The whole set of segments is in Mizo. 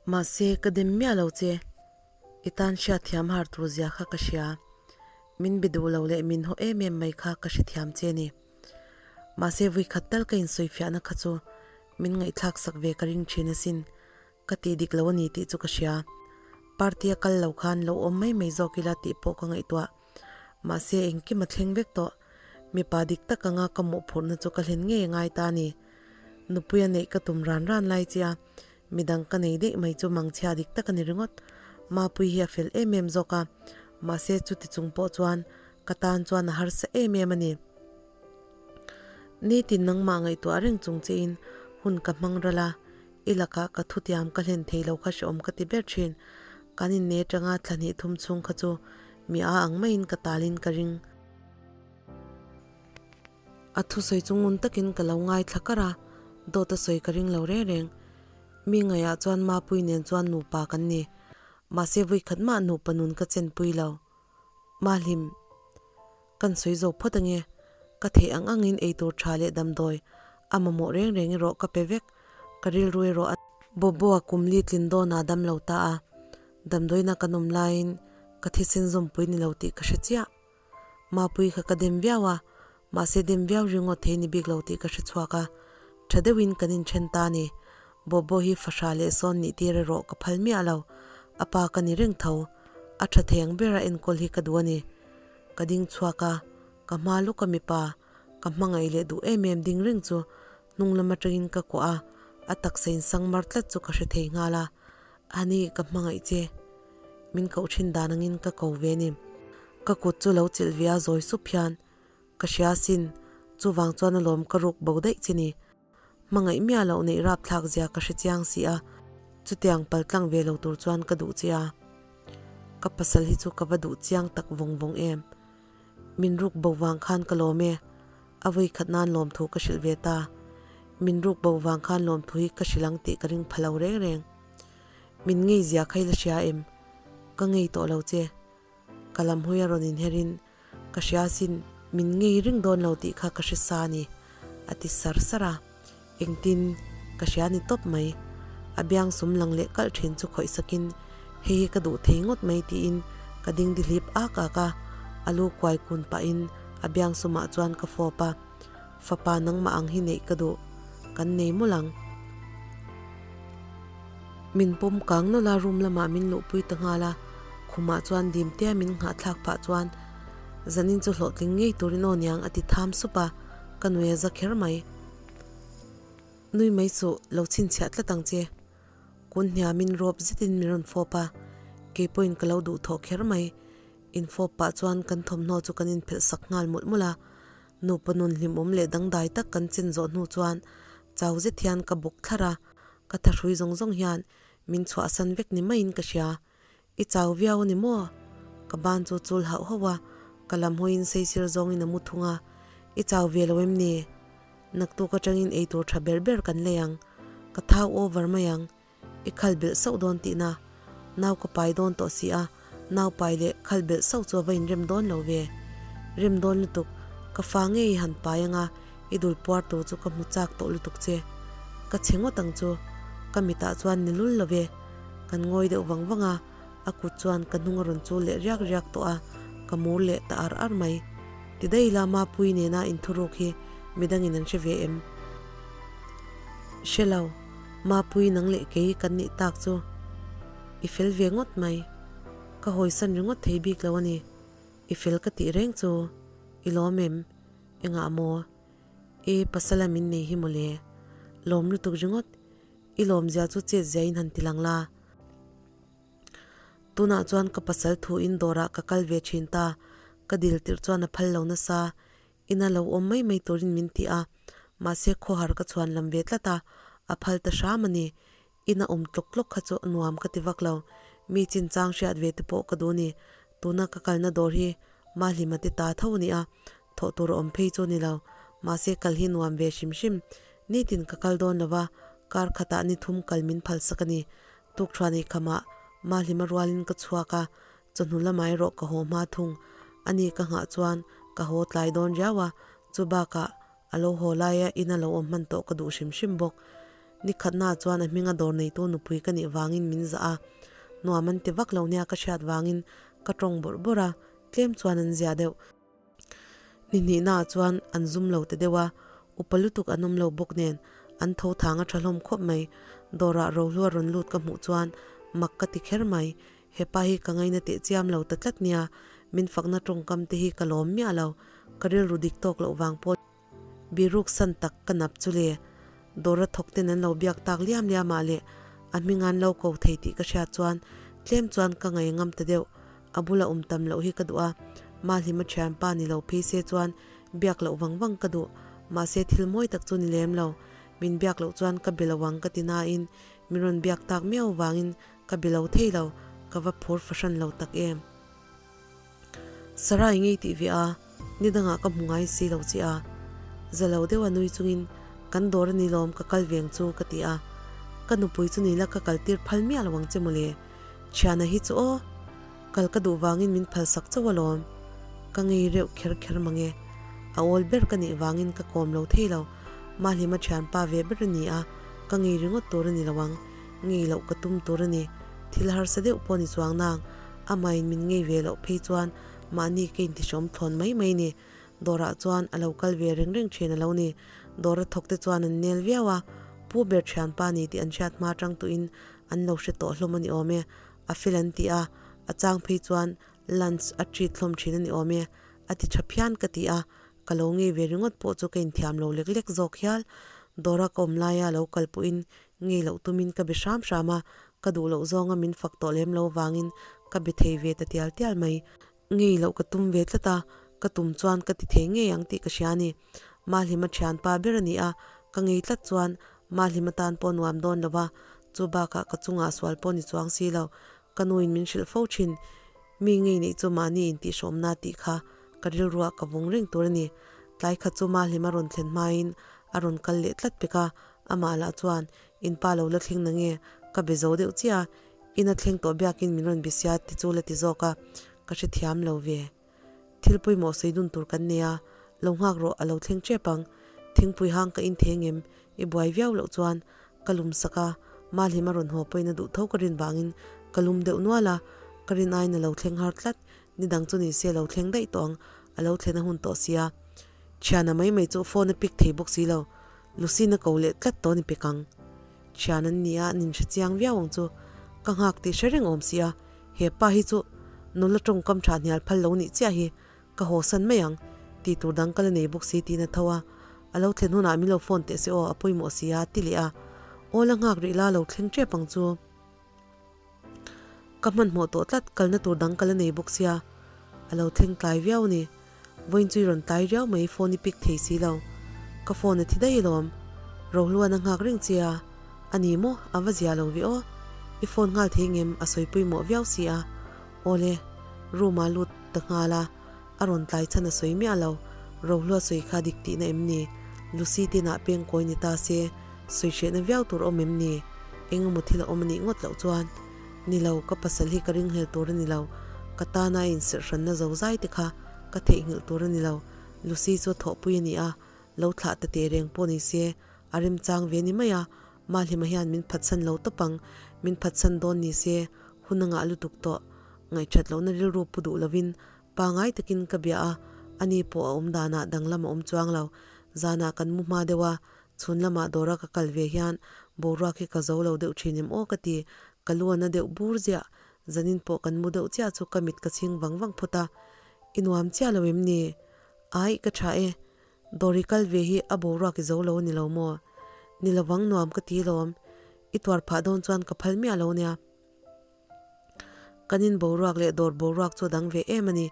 Mahse, ka dem miah lo che. I tan hriatthiam har tur zia kha ka hria. Min be duh lo leh min haw em em mai kha ka hrethiam che ni. Mahse, vuikhat tal ka insawifiahna kha chu min ngaihthlak sak ve ka ring thin asin. Ka tih dik lo a ni tih chu ka hria. Party a kal lo khan lo awm mai mai zawk ila tih pawh ka ngaihtuah. Mahse, engkim a thleng vek tawh. Mipa dik tak anga ka mawhphurhna chu ka hlen ngei a ngai ta a ni. Nupui a neih ka tum ran ran lai chia midang ka nei daih mai chu mangchhia dik tak a ni ringawt. Mapui hi a fel em em zawk a, mahse chuti chung pawh chuan ka tan chuan a harsa em em a ni. Nitin nangmah ngaihtuah reng chung chein hun ka hmang ral a, I lakah ka thutiam ka hlen thei lo kha hrehawm ka ti ber thin. Kan inne atanga thla hnih thum chhung kha chu mi a ang maiin ka talin ka ring. A thusawi chu ngun takin ka lo ngaithla kar a, dawt a sawi ka ring lo reng reng. Mi ngaihah chuan Mapui nen chuan nupa kan ni. Mahse vawikhat mah nupa nun ka chenpui lo. Mahlim. Kan sawi zo phawt ange. Ka theih ang angin eitur tha leh damdawi a mamawh reng reng erawh ka pe vek. Ka rilru erawh a. Bobo-a kum li tlin dawnah dam lo ta a, damdawiina kan awm laiin ka thisen zawmpui ni lo tih ka hre chiah. Mapui kha ka dem viau a, mahse dem viau ringawt thei ni bik lo tih ka hre chhuak a, tha deuhin kan inthen ta a ni. Bobo hi fahra leh sawn nih tir erawh ka phal miah lo, a pa ka ni reng tho. A tha thei ang bera enkawl hi ka duh a ni. Ka ding chhuak a, ka hma lawk a mipa, ka hmangaih leh duh em em ding reng chu hnung lam atangin ka kuah a, a taksa in sang mar tlat chu ka hre thei nghal a, Ani, ka hmangaih che. Min koh thin dan angin ka ko ve ni. Ka kut chu lo chilh ve a zawi sup hian ka hria asin, chuvang chuan alawm ka ruk bo daih che ni. Hmangaih miah loh neih rapthlak zia ka hre chiang si a, chutiang paltlang ve lo tur chuan ka duh che a. Ka pasal hi chu ka va duh chiang tak vawng vawng em. Min ruk bo vang khan ka lawm e, a vawi khat nan lawmthu ka hrilh ve ta. Min ruk bo vang khan lawmthu hi ka hrilh ang tih ka ring pha lo reng reng. Min ngei zia kha i la hria em? Ka ngei tawh lo che. Ka lam hawi a rawn inherin Ka hria asin, min ngei ring dawn lo tih kha ka hre sa a ni, a ti sar sar a. Engtin, ka hria ni tawp mai. A biang sum lang leh kalh thin chu khawih sakin, Hei hi ka duh thei ngawt mai tiin ka ding dihlip ak ak a, a lu kuai kun pahin a biang sumah chuan ka fawp a. Fapa nangmah ang hi neih ka duh, kan nei mawlh ang. Min pawm kang nawlh a, room lamah min luhpui ta nghal a, khumah chuan dim tia min nghahthlak phah chuan zanin chu hlawhtling ngei turin aw niang a ti tham sup a, ka nui a za kher mai. Nui mai suh, lo chhinchhiah tlat ang che. Kun hniamin rawp zetin min rawn fawp a, kei pawhin ka lo duhthawh kher mai. Infawp pah chuan kan thawmhnaw chu kan inphelh sak nghal mawlh mawlh a, Nupa nun hlimawm leh dangdai tak kan chen zawh hnu chuan chau zet hian ka bawk thlarh a, ka thahrui zawng zawng hian min chhuahsan vek ni maiin ka hria. I chau viau a ni maw? Ka ban chu chul hauh hauh a, ka lam hawiin saisir zawngin a mu thung a, I chau ve lo em ni? Naktuk atangin eitur tha ber ber kan lei ang, ka thau over mai ang, I khal belh sauh dawn tihna. Nau ka pai dawn tawh si a, nau pai leh khal belh sauh chu a va inrem dawn lo ve. Rem dawn lutuk, ka fa nge i han pai anga i dul puar tur chu ka hmu chak tawh lutuk che. Ka chhe ngawt ang chu, ka mitah chuan ni lul lo ve. Kan ngawi deuh vang vang a, a kut chuan ka hnung a rawn chul leh riak riak tawh a, ka mur leh ta ar ar mai. Ti daih ila Mapui nena inthuruk hi midangin an hre ve em? Hre lo. Mapui nang leh kei kan nih tak chu i fel ve ngawt mai. Ka hawisan ringawt thei bik lo a ni. I fel ka tih reng chu i lawm em? Engah maw? I pasala min nei hi mawle. Lawm lutuk ringawt. I lawmzia chu chet zia in han ti lang la. Tunah chuan ka pasal thu in dawrah ka kal ve thin ta. Ka dil tirh chuan a phal lo nasa. Ina lo awm mai mai turin min ti a, mahse khawhar ka chhuan lam ve tlat a, a phal ta hram a ni. Ina awm tlawk tlawk kha chu nuam ka ti vak lo. Mi chinchang hriat ve te pawh ka duh ni. Tuna ka kalna dawr hi Mahlima te ta tho a ni a, thawh tur a awm phei chu a ni lo. Mahse kal hi nuam ve hrim hrim. Nitin ka kal dawn lo va, kar khatah ni thum kal min phalsak a ni. Tukthuan ei khamah Mahlima rualin ka chhuak a, Chawhnu lamah erawh ka haw hma thung. Ani ka nghah chuan ka haw tlai dawn riau a, chu bakah a lo haw laia ina lo awm hman tawh ka duh hrim hrim bawk. Nikhatnaah chuan a hminga dawr neitu nupui ka nih vangin min zah a, nuam an ti vak lo nia ka hriat vangin ka tawng bawrh bawrh a, tlem chuan an zia deuh. Ni hnihnaah chuan an zum lo ta deuh a, upa lutuk an awm lo bawk nen an tho thang a tha hlawm khawp mai. Dawrah rohlua rawn lut ka hmuh chuan mak ka ti kher mai. Hepa hi ka ngaina teh chiam lo ta tlat nia, min fakna tawngkam te hi ka lawm miah lo, ka rilru dik tawk loh vang pawh Biruk san tak ka nap chu le. Dawra thawk ten an lo biak tak liam liam ah leh a hming an lo ko thei tih ka hriat chuan tlem chuan ka ngaih ngam ta deuh. A bula awm tam loh hi ka duh a, Mahlima thianpa ni lo phei se chuan biak loh vang vang ka duh. Mahse thil mawi tak chu ni lem lo. Min biak loh chuan ka be lo ang ka ti nain min rawn biak tak miau vangin ka be lo thei lo, ka va phur fahran lo tak em. Sarai ngei tih ve a, ni dangah ka hmu ngai si lo che a. Za lo deuh a nui chungin, Kan dawr a ni lawm ka kal veng chu ka ti a. Ka nupui chu ni la ka kal tir phal miah lo ang che mawle. Thiana hi chu aw, kal ka duh vangin min phal sak chauh alawm. Ka ngei reuh kher kher mang e. A awl ber ka nih vangin ka kawm lo thei lo. Mahlima thianpa ve ber a ni a, ka ngei ringawt tur a ni lo ang. Ngei loh ka tum tur a ni. Thil harsa deuh pawh ni chuang nang. Amahin min ngei ve loh phei chuan mahni ka intihrawm thlawn mai mai ni. Dawrah chuan a lo kal ve reng reng thin a lo ni. Dawra thawk te chuan an nel viau a, Pu ber thianpa ni tih an hriat hma tang tuhin an lo hre tawh hlawm a ni awm e. A fel an ti a, a chang phei chuan lunch a treat hlawm thin a ni awm e. A ti tha phian ka ti a, ka lo ngei ve ringawt pawh chu ka inthiam lo lek lek zawk hial. Dawra ka awm laia lo kal pawhin Ngei loh tumin ka be hram hram a, ka duh loh zawnga min fak tawh lem lo vangin ka be thei ve ta tial tial mai. Ngei loh ka tum ve tlat a, ka tum chuan ka ti thei ngei ang tih ka hria a ni. Mahlima thianpa ber a ni a, ka ngei tlat chuan Mahlima tan pawh nuam dawn lo va, chu bakah ka chungah sual pawh ni chuang si lo. Ka nuin min hrilh fo thin, mi ngei neih chu mahni intihhrawmna tih kha ka rilruah ka vawng reng tur a ni. Tlai khat chu Mahlima rawn thlen hmain a rawn kal leh tlat pek a, Amah lah chuan, In pa lo la thleng na nge? Ka be zo deuh chiah a, ina thleng tawh biakin min rawn be sia ti chu la ti zawk a, ka hrethiam lo ve. Thil pawimawh sawi dun tur kan nei a, lo nghak rawh a lo thleng tep ang. Thingpui hang ka in theng em? I buai viau loh chuan ka lum sak a, Malhim a rawn haw pawhin a duh tho ka rin vangin ka lum deuh nual a, ka rin aiin a lo thleng har tlat, ni dang chu ni se lo thleng daih tawh ang, a lo thlen a hun tawh sia. Thiana mai mai chu phone a pick thei bawk si lo, Lucy na ko leh tlat tawh ni pek ang. Thian an ni a, nin hre chiang viau ang chu. Ka nghak tih hre reng awm si a, he pa hi chu nula tawngkam tha hnial phal lo nih chiah hi ka haw san mai ang, tih tur dang ka la nei bawk si tiin a tho a. A lo thlen hunah min lo phone teh se aw, a pawimawh si a, ti leh a. Aw la nghak rih la, lo thleng tep ang chu. Ka hmanhmawh tawh tlat, kalna tur dang ka la nei bawk sia, a lo thleng tlai viau a ni. Vawiin chu i rawn tlai riau mai, phone i pick thei si lo. Ka phone a thi daih alawm. Rohluan a nghak reng che a, a ni maw? A va zia lo ve aw. I phone nghal thei ngem a sawi pawimawh viau si a. Awle, room ah lut ta nghal a, a rawn tlai chhan a sawi miah lo. Rohlua sawi kha dik tihna em ni? Lucy tinah peng kawi ni ta se, sawi hrehna viau tur awm em ni? Engemaw thil a awm a nih ngawt loh chuan. Ni lo, ka pasal hi ka ringhlel tur a ni lo. Ka tana a inserhhranna zo zai te kha ka theihnghilh tur a ni lo. Lucy chu a thawhpui a ni a, lo thlah ta teh reng pawh ni se, a remchang ve ni mai a, Mahlima hian min phatsan lo tawp ang, min phatsan dawn ni se, hun a ngah lutuk tawh. Ngaihthat lohna rilru pu duh lovin pangai takin ka bia a, ani pawh a awm danah danglam a awm chuang lo. Zanah kan mu hma deuh a, chhun lamah dawra ka kal ve hian boruak hi ka zo lo deuh thin em aw ka ti, ka lu a na deuh bur ziah. Zanin pawh kan mu deuh chiah chu ka mit ka chhing vang vang phawt a, I nuam chiah lo em ni? Aih ka tha e, Dawr i kal ve hi a boruak i zo lo a ni lo maw? Ni lovang nuam ka ti lawm. I tuar phah dawn chuan ka phal miah lo nia. Kan in boruak leh dawr boruak chu a dang ve em a ni.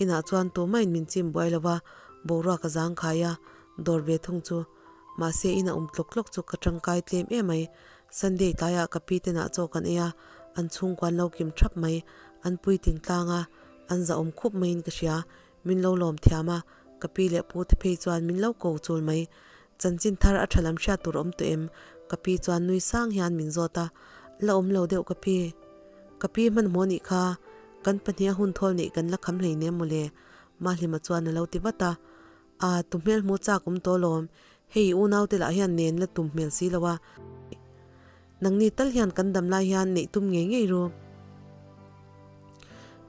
Inah chuan tumahin min chim buai lo va, boruak a zang khai a, dawr ve thung chu. Mahse ina awm tlawk tlawk chu ka tangkai tlem em mai. Sunday tlaiah ka pi tenah chaw kan ei a, an chhungkua an lo kim thap mai. An puitling tlang a, an zahawm khup maiin ka hria. Min lo lawm thiam a, ka pi leh pu te phei chuan min lo ko chul mai. Chanchin thar a tha lam hriat tur awm tawh em? Ka pi chuan nui sang hian min zawt a, La awm lo deuh ka pi. Ka pi hmanhmawh nih kha, kan pahniha hun thawl neih kan la kham hlei nem mawle, Mahlima chuan a lo ti vat a. A, tu hmel hmu chak awm tawh lawm, hei i unaute lah hian nen la tum hmel si lo a. Nangni tal hian kan dam lai hian neih tum ngei ngei ru.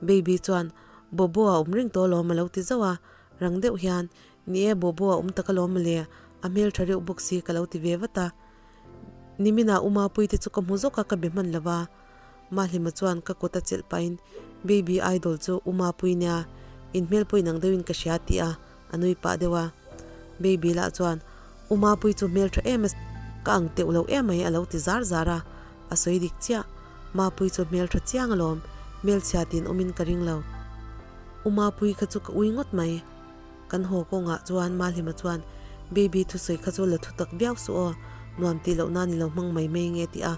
Baby chuan, Bobo a awm reng tawh alawm a lo ti zauh a, rang deuh hian, Ni e, Bobo a awm tak alawm mawle, a hmel tha reuh bawk si ka lo ti ve vat a. Niminah u Mapuite chu ka hmu zawk a, ka be hman lo va. Mahlima chuan ka kut a chelh pahin, Baby idol chu u Mapui nia, in hmel pawhin ang deuhin ka hria tih a, a nui pah deuh a. Baby lah chuan, U Mapui chu hmel tha em a, ka ang teuh lo em mai a lo ti zar zar a, a sawi dik chiah. Mapui chu hmel tha chiang alawm, hmelchhia tin awmin ka ring lo. U Mapui kha chu ka ui ngawt mai. Kan haw kawngah chuan Mahlima chuan, Baby thusawi kha chu la thu tak viau suh aw, nuam tih loh nan i lo hmang mai mai nge tih a.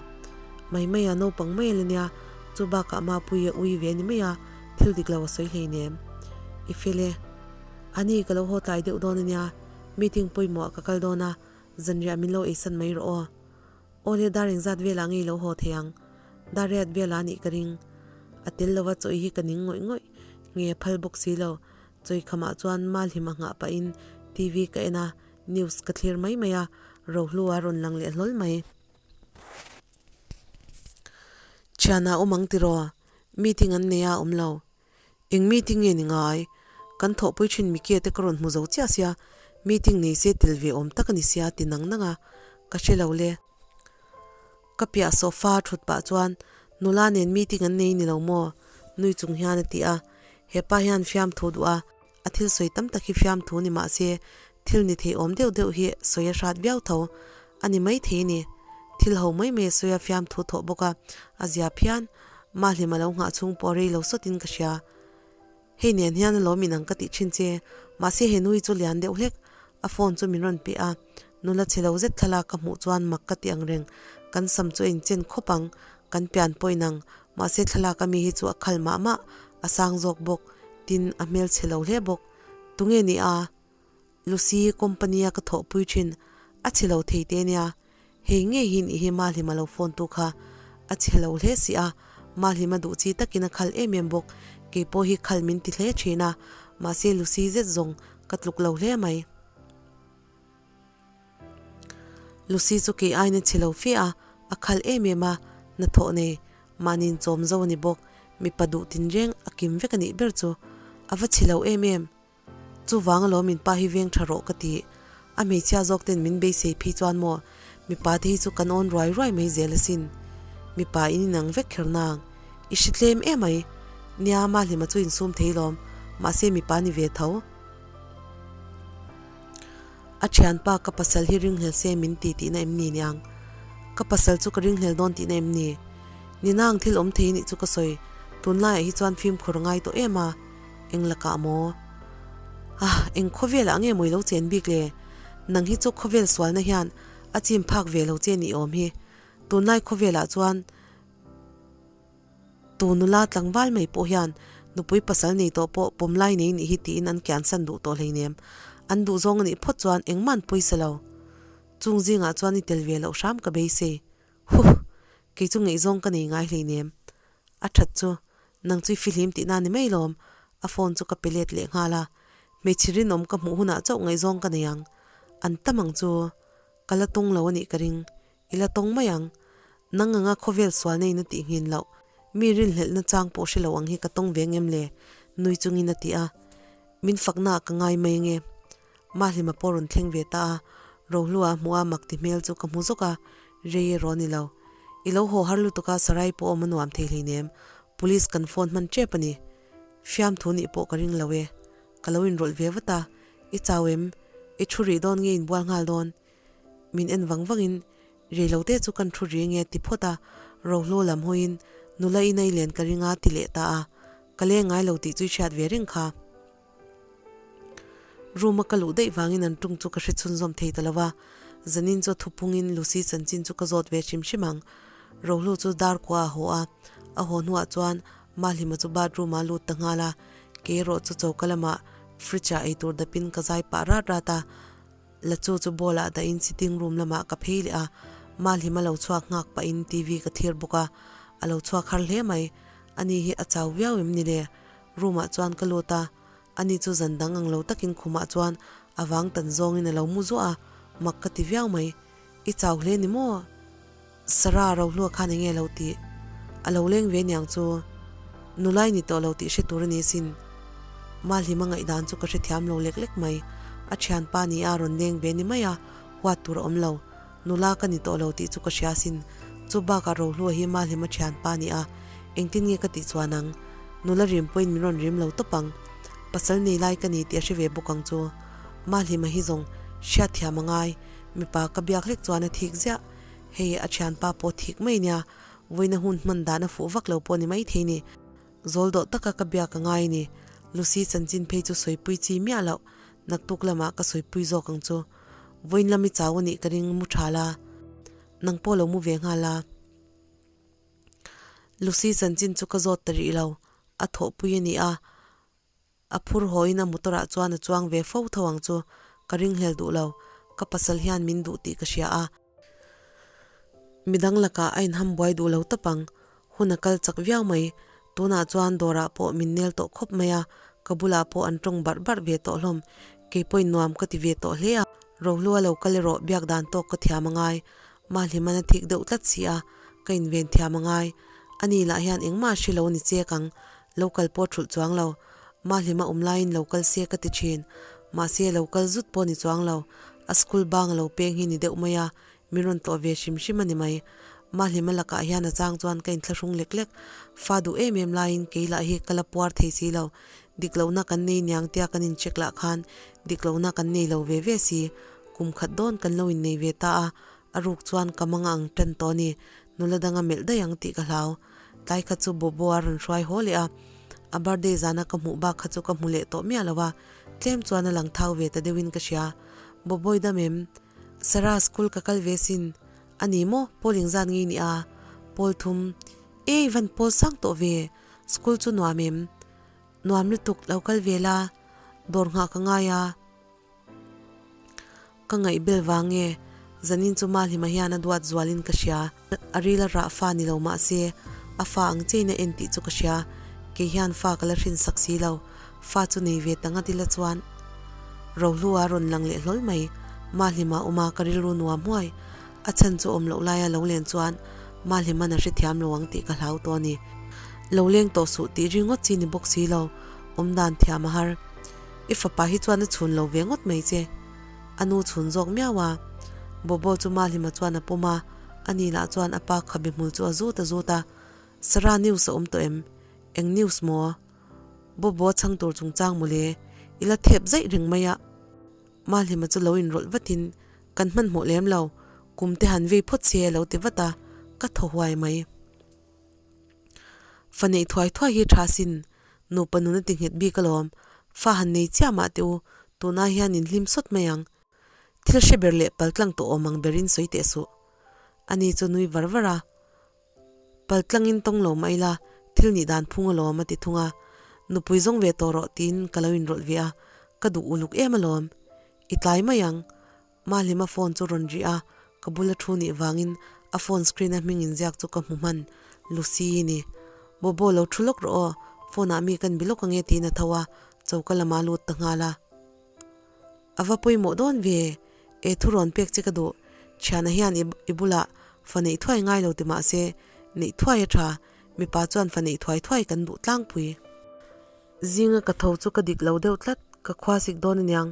Mai mai a, naupang mai a la nia, chu bakah Mapui a ui ve a ni mai a, thil dik lo a sawi hleinem. I fel e. A ni, ka lo haw tlai deuh dawn a nia, meeting pawimawh ah ka kal dawn a, zanriah min lo eisan mai rawh aw. Awle dar engzat velah ngei lo haw thei ang? Dar riat velah a nih ka ring. A tel lova chawi hi ka ning ngawih ngawih, nge a phal bawk si lo. Chawi khamah chuan Malhima nghah pahin TV ka en a, news ka thlir mai mai a, Rohlu a rawn lang leh hlawl mai. Thianah awm ang tiraw? Meeting an nei a awm lo. Eng meeting nge ni ngai? Kan thawhpui thin Mikie te ka rawn hmu zo chiah sia, meeting nei se tel ve awm tak a ni sia ti nang nang a, ka hre lo le. Ka piah sofa thut pah chuan nula nen meeting an nei ni lo maw? Nui chung hian a ti a, hepa hian fiamthu duh a, a thil sawi tam tak hi fiamthu ni mah se thil ni thei awm deuh deuh hi sawi a hrat viau tho a ni maithei ni. Thil ho mai mai a sawi a fiamthu thawh bawk a, a zia phian. Mahlim a lo nghah chhung pawh rei lo sawtin ka hria. Hei nen hian alawm in ang ka tih thin che, mahse he nui chu lian deuh hlek. A phone chu min rawn pe a, nula chhe lo zet thlalak ka hmuh chuan mak ka ti ang reng. Kan sam chu a inchen khawp ang, kan pian pawh in ang, mahse thlalak ami hi chu a khal mah mah, a sang zawk bawk, tin a hmel chhe lo hle bawk. Tunge ni a? Lucy company a ka thawhpui thin, a chhe lo thei te nia. Hei ngei hi nih hi Mahlima lo phone tu kha. A chhe lo hle si a, Mahlima duh chi takin a khal em em bawk. Kei pawh hi khal min ti hle thin a, mahse Lucy zet zawng ka tluk lo hle mai. Lucy chu kei aiin a chhe lo fe a, a khal em em a, hnathawh nei mahniin chawm zo a ni bawk. Mipa duh tinreng a kim vek a nih ber chu. A va chhe lo em em. Chuvang alawm min pa hi veng tha rawh ka ti. A hmeichhia zawk ten min beisei phei chuan maw mipa te hi chu kan awn ruai ruai mai zel asin. Mipa in inang vek kher nang. I hre tlem emai. Nia Mahlima chu insum thei lawm mahse mipa ni ve tho. A thianpa ka pasal hi ringhlel se min ti tihna em ni niang? Ka pasal chu ka ringhlel dawn tihna em ni? Ninang thil awm thei nih chu ka sawi, tunlaiah hi chuan fimkhur a ngai tawh em a, eng lakah maw? Ah, eng khawvelah nge mawi lo chen bik le? Nang hi chu khawvel sualna hian a chim phak ve lo che nih awm hi, tunlai khawvelah chuan Tu nula tlangval mai pawh hian nupui pasal nei tawh pawh pawmlai nei nih hi tiin an kiansan duh tawh hleinem. An duh zawng a nih phawt chuan engmah an pawisa lo. Chung zingah chuan i tel ve loh hram ka beisei. Huh! Kei chu ngaihzawng ka nei ngai hleinem. A that chu, nang chu i fihlim tihna ni mai lawm. A phone chu ka pe let leh nghal a. Hmeichhe rinawm ka hmuh hunah chauh ngaihzawng ka nei ang. An tam ang chu. Ka la tawng lo a nih ka ring. I la tawng mai ang. Nang anga khawvel sual nei na tih nghin loh, mi rinhlelhna chang pawh hre lo ang hi ka tawng ve ngem le? Nui chungin a ti a. Min fakna ah ka ngai mai nge. Mahlima pawh rawn thleng ve ta a, Rohlua hmuh a mak ti hmel chu ka hmu zawk a, rei erawh a ni lo. I lo haw har lutuk a, Sarai pawh awm a nuam thei hleinem, Police kan phone hman tep a ni. Fiamthu nih pawh ka ring lo e. Ka lo inrawlh ve vat a, I chau em? I thu rih dawn nge inbual nghal dawn? Min en vang vangin, Reilote chu kan thu ri nge ti phawt a, Rohlu lam hawiin nula in a i len ka ring a ti leh ta a, ka leng ngai lo tih chu i hriat ve reng kha. Room a ka luh daih vangin an tung chu ka hre chhunzawm thei ta lo va, zanin chu a thupungin Lucy chanchin chu ka zawt ve hrim hrim ang. Rohlu chu dar kua a haw a, a haw hnuah chuan Mahlima chu bathroom ah a lut ta nghal a, kei erawh chu choka lamah fridge ah eitur dapin ka zai pah rat rat a. La chu chu ball ah dahin sitting room lamah ka phei leh a, Malhim a lo chhuak nghak pahin TV ka thlir bawk a, a lo chhuak har hle mai. Ani hi a chau viau em ni le? Room ah chuan ka lut a, ani chu zan dang ang lo takin khumah chuan a vang tan zawngin a lo mu zuah a, mak ka ti viau mai. I chau hle ni maw? Sarah Rohlua khan enge lo tih? A lo leng ve niang chu. Nulai ni tawh lo tih hre tur a ni sin. Mahlima ngaihdan chu ka hrethiam lo lek lek mai. A thianpa ni a rawn leng ve ni mai a, huat tur a awm lo. Nula ka ni tawh lo tih chu ka hria sin. Chu bakah Rohlua hi Mahlima thianpa ni a, engtin nge ka tih chuan ang? Nula rim pawhin min rawn rim lo tawp ang. Pasal nei lai ka ni tih a hre ve bawk ang chu. Mahlima hi zawng hriatthiam a ngai. Mipa ka biak hlek chuan a thik ziah. Hei a thianpa pawh thik mai nia, vawiina hun hman dan a fuh vak lo pawh ni maithei ni. Zawl dawh taka ka biak a ngai ni. Lucy chanchin phei chu sawipui chi miah loh, naktuk lamah ka sawipui zawk ang chu. Vawiin lam i chau a nih ka ring mu tha la, nang pawh lo mu ve nghal a. Lucy chanchin chu ka zawt ta rih lo, a thawhpui a ni a. A phur hawiin a motor ah chuan a chuang ve fo tho ang chu, ka ringhlel duh lo, ka pasal hian min duh tih ka hria a. Midang lakah a inham buai duh lo tawp ang, hun a kal chak viau mai, tunah chuan dawrah pawh min nel tawh khawp mai a, ka bulah pawh an tawng barh barh ve tawh hlawm, keipawhin nuam ka ti ve tawh hle a, Rohlua lo kal erawh biak dan tawk ka thiam a ngai, Mahliman a thik deuh tlat si a, ka inven thiam a ngai, ani lah hian engmah a hre lo ni chek ang, Lo kal pawh thulh chuang lo. Mahlima awm laiin lo kal se ka ti thin. Mahse lo kal zut pawh ni chuang lo. A school bang a lo peng hi ni deuh mai a, min rawn tlawh ve hrim hrim a ni mai. Mahlima lakah hian a chang chuan ka inthlahrung lek lek. Fa duh em em laiin kei lah hi ka la puar thei si lo. Dik lohna kan nei niang tia kan incheck lah khan dik lohna kan nei lo ve ve si. Kum khat dawn kan lo innei ve ta a, a ruk chuan ka mang ang tan tawh a ni. Nula danga melh daih ang tih ka hlau. Tlai kha chu Bobo a rawn hruai haw leh a, a birthday zana ka hmuh bak kha chu ka hmu leh tawh miah lo a, tlem chuan a lang thau ve ta deuhin ka hria. Bobo i dam em? Sarah school ka kal ve sin. A ni maw? Pawl engzat ngei ni a? Pawl thum. Ei van pawl sang tawh ve. School chu nuam em? Nuam lutuk lo kal ve la, dawr nghah ka ngai a. Ka ngaih bel vang nge, zanin chu Mahlima hian a duat zualin ka hria. A ril a rah fa ni lo mah se, a fa ang chein a en tih chu ka hria. Kei hian fa ka la hrin sak si lo, fa chu nei ve ta ngat ila chuan. Rohlua a rawn lang leh hlawl mai. Mahlima awm a, ka rilru nuam huai. A chhan chu awm loh laia lo len chuan Mahliman a hrethiam lo ang tih ka hlau tawh a ni. Lo leng tawh suh tih ringawt chi ni bawk si lo, awmdan thiam a har. I fapa hi chuan a chhun lo ve ngawt mai che. A nu chhun zawk miau a. Bobo chu Mahlima chuan a pawm a, ani lah chuan a pa khabe hmul chu a zut a zut a. Sarah news a awm tawh em? Eng news maw? Bobo a chhang tur chungchang mawle. I la thep zaih reng mai a. Mahlima chu lo inrawlh vatin, Kan hmanhmawh lem lo, kum te han vei phawt se a lo ti vat a, ka thaw huai mai. Fa neih thuai thuai hi tha sin, nupa nun a ti nghet bik alawm, fa han nei chiah mah teh u, tunah hian in hlim sawt mai ang. Thil hre ber leh paltlang tawh awm ang berin sawi teh suh. Ani chu nui var var a, Paltlangin tawng lo mah ila, thil nih dan phung alawm a ti thung a, nupui zawng ve tawh rawh tiin ka lo inrawlh ve a, ka duh uluk em alawm. I tlai mai ang. Mahlima phone chu rawn rih a, ka bula thu nih vangin a phone screen a hming inziak chu ka hmu hman, Lucy ni. Bobo lo thu lawk rawh aw, phone ah mi kan bi lawk ange tiin a tho a, choka lamah a lut ta nghal a. A va pawimawh dawn ve, e thu rawn pek che ka duh, thiana hian i bulah fa neih thuai ngai lo ti mah se, neih thuai a tha, mipa chuan fa neih thuai thuai kan duh tlangpui. Zinga ka tho chu ka dik lo deuh tlat, ka khua sik dawn aniang.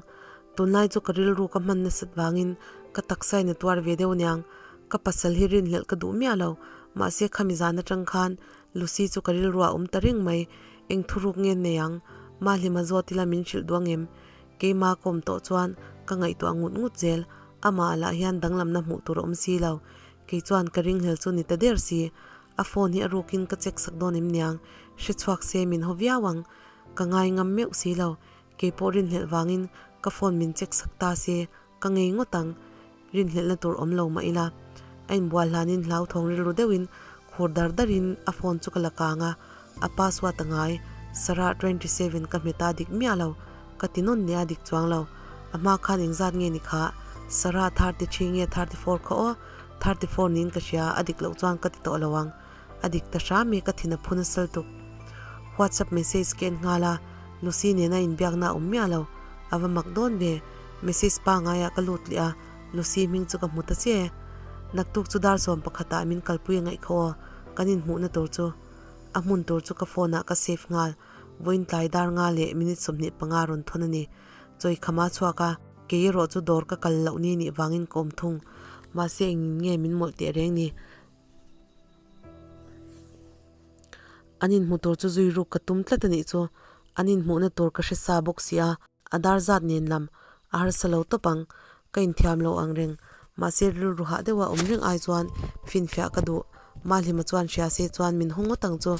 Tunlai chu ka rilru ka hman nasat vangin ka taksa in a tuar ve deuh aniang. Ka pasal hi rinhlelh ka duh miah lo, mahse khami zan atang khan Lucy chu ka rilru ah awm ta reng mai, eng thuruk nge nei ang? Mahlima zawt ila min hrilh duh angem? Keima ka awm tawh chuan ka ngaihtuah ngut ngut zel, amah lah hian danglamna hmuh tur a awm si lo. Kei chuan ka ringhlel chu ni ta der si, A phone hi a rukin ka check sak dawn em niang, hre chhuak se min haw viau ang. Ka ngai ngam meuh si lo, keipawh rinhlelh vangin ka phone min check sak ta se ka ngei ngawt ang. Rinhlelhna tur awm lo mah ila. A inbual hlanin hlauthawng rilru deuhin khur dar darin a phone chu ka la kang a, a password a ngai, Sarah 27 ka hmet a dik miah lo, ka ti nawn leh a dik chuang lo. A hma khan engzat nge ni kha, Sarah 33 nge 34 kha aw. 34 niin ka hria, a dik loh chuan ka ti tawh lo ang. A dik ta hram i ka thin a phun a sal tuk. WhatsApp message ka en nghal a, Lucy nena inbiakna a awm miah lo. A va mak dawn ve. Message pangai ah ka lut leh a, Lucy hming chu ka hmu ta che. Naktuk chu dar 11 ah min kalpui a ngaih kha aw, kan inhmuhna tur chu. A hmun tur chu ka phone ah ka save nghal. Vawiin tlai dar nga leh minute 25 rawn thawn a ni. Chawi khama chhuak a, kei erawh chu dawr ka kal loh ni nih vangin ka awm thung. Mahse engin nge min mawlh teh reng ni? An inhmu tur chu zui ruk ka tum tlat a nih chu. An inhmuhna tur ka hre sa bawk si a, a dar zat nen lam a harsa lo tawp ang. Ka inthiam lo ang reng. Mahse rilru hah deuha awm reng ai chuan finfiah ka duh. Mahlima chuan hria se chuan min haw ngawt ang chu.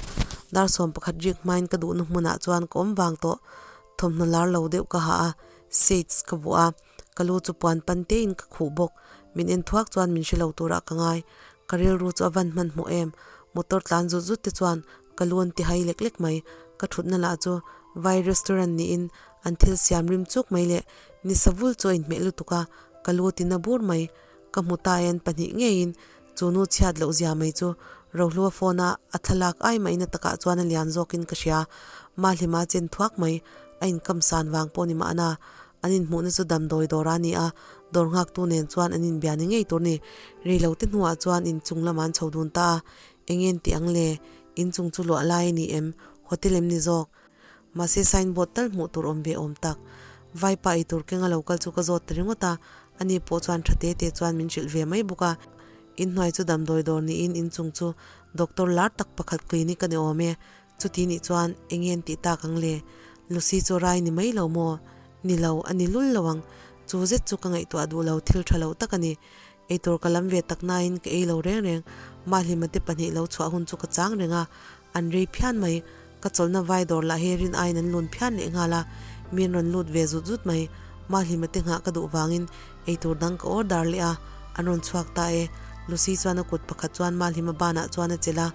Dar 11 rik hmain ka duhna hmunah chuan ka awm vang tawh. Thawmhnaw lar lo deuh ka ha a, shades ka vuah a, ka lu chu puan pan tein ka khuh bawk. Min en thuak chuan min hre lo turah ka ngai. Ka rilru chu a van hmanhmawh em? Motor tlan zut zut te chuan ka lu an ti hai lek lek mai. Ka thutna lah chu vai restaurant niin an thil siam rim chuk mai leh nisa vul chu a inhmeh lutuk a, ka lu a ti na bur mai. Ka hmu ta e an pahnih ngeiin chu nu chhiat loh zia mai chu Rohlua phone a a thlalak ai maina takah chuan a lian zawkin ka hria. Mahlima chen thuak mai a inkam san vang pawh ni mahna An inhmuhna chu damdawi dawr a ni a, dawr nghaktu nen chuan an inbia ni ngei tur ni. Reilote hnuah chuan inchung lamah an chho dun ta a, eng nge an tih ang le? Inchung chu luah lai a ni em? Hotel em ni zawk? Mahse signboard tal hmuh tur awm ve awm tak. Vaipa ei tur kenga lo kal chu ka zawt ta ringawt a, ani pawh chuan tha te te chuan min hrilh ve mai bawk a. Inhnuai chu damdawi dawr niin inchung chu doctor lar tak pakhat clinic a ni awm e. Chuti nih chuan eng nge an tih tak ang le? Lucy chu rai ni mai lo maw? Ni lo, a ni lul lo ang. Chu zet chu ka ngaihtuah duh lo thil tha lo tak a ni. Eitur ka lam ve tak nain ka ei lo reng reng. Mahlima te pahnih lo chhuah hun chu ka chang reng a, an rei phian mai. Ka chawlhna vai dawr lah hi rin aiin an lun phian leh nghal a, mi an rawn lut ve zut zut mai. Mahlima te nghah ka duh vangin eitur dang ka order leh a, an rawn chhuak ta e. Lucy chuan a kut pakhat chuan Mahlima banah chuan a chelh a,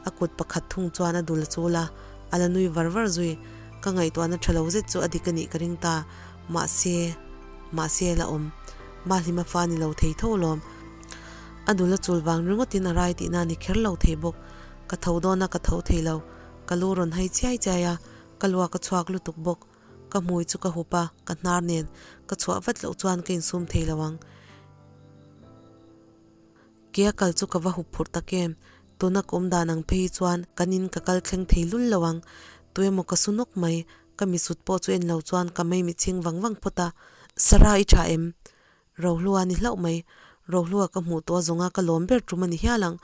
A kut pakhat thung chuan a dul a chul a, a la nui var var zui. Ka ngaihtuahna tha lo zet chu a dik a nih ka ring ta. Mahse, mahse a la awm. Mahlima fa ni lo thei tho alawm. A dul a chul vang ringawtin a rai tihna a ni kher lo thei bawk. Ka tho dawn a, ka tho thei lo. Ka lu rawn hai chiai chiai a, ka luak a chhuak lutuk bawk. Ka hmui chu ka hup a, ka hnar nen ka chhuah vat loh chuan ka insum thei lo ang. Ke a kal chu ka va hup phurh tak em? Tuna ka awm dan ang phei hi chuan kan in ka kal thleng thei lul lo ang. Tuemaw ka su nawk mai, ka misut pawh chu en lo chuan ka mei mitchhing vang vang phawt a. Sarah i tha em? Rohlua a ni hlauh mai. Rohlua ka hmuh tawh a zawnga ka lawm ber tum a ni hial ang.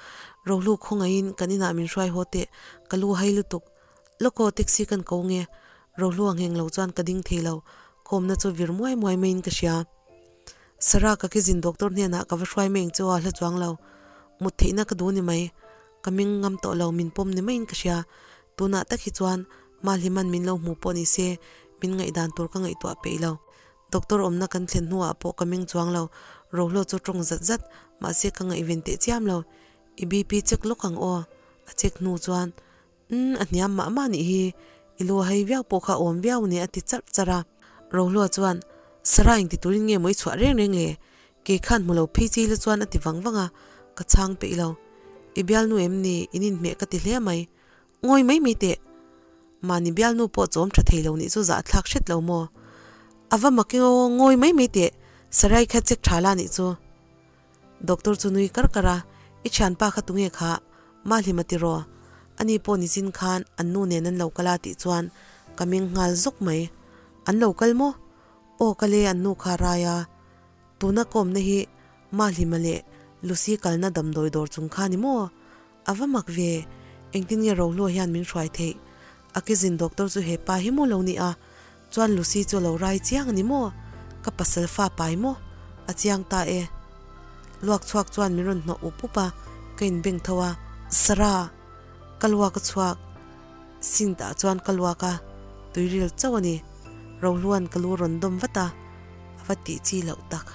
Rohlu khawngaihin kan inah min hruai haw teh, ka lu hai lutuk. Lawk aw taxi kan ko nge? Rohlua ngheng lo chuan ka ding thei lo, ka awmna chu vir muai muai maiin ka hria. Sarah ka kizin doctor hnenah ka va hruai mai ang chu a hla chuang lo. Mut theihna ka duh ni mai. Ka ming ngam tawh lo min pawm ni maiin ka hria. Tunah tak hi chuan Mahliman min lo hmu pawh ni se min ngaihdan tur ka ngaihtuah peih lo. Doctor awmna kan thlen hnuah pawh ka ming chuang lo. Rohlo chu tawng zat zat mahse ka ngaihven teh chiam lo. I BP check lawk ang aw. A check hnu chuan Umm, a hniam mah mah nih hi, i lu a hei viau pawh kha awm viau nia a ti charh charh a. Rohlua chuan, Sarah engti turin nge maw i chhuah reng reng le? Kei khan hmu lo phei chi la chuan a ti vang vang a, ka chhang peih lo. I bialnu em ni, in inhmeh ka ti hle mai. Ngawi mai mai teh. Mahni bialnu pawh chawm tha thei lo nih chu zahthlak hret lo maw? A va mak eng aw, ngawi mai mai teh, Sarah i kha check tha la nih chu. Doctor chu nui kar kar a, I thianpa kha tunge kha? Mahlima tiraw? Ani pawh nichin khan an nu nen an lo kal a tih chuan ka meng nghal zawk mai. An lo kal maw? Aw kal e an nu kha rai a. Tuna ka awmna hi Mahlima leh Lucy kalna damdawi dawr chung kha ni maw? A va mak ve, engtin nge Rohlua hian min hruai theih? A kizin doctor chu he pa hi maw lo ni a? Chuan Lucy chu a lo rai chiang a ni maw? Ka pasal fa pai maw? A chiang ta e. Luak chhuak chuan min rawn hnawh up up a, ka inbeng tho a, Sarah! Ka luak a chhuak. Sink ah chuan ka luak a, tuiril chauh a ni. Rohluan ka lu rawn dawm vat a, a va tih chi loh tak.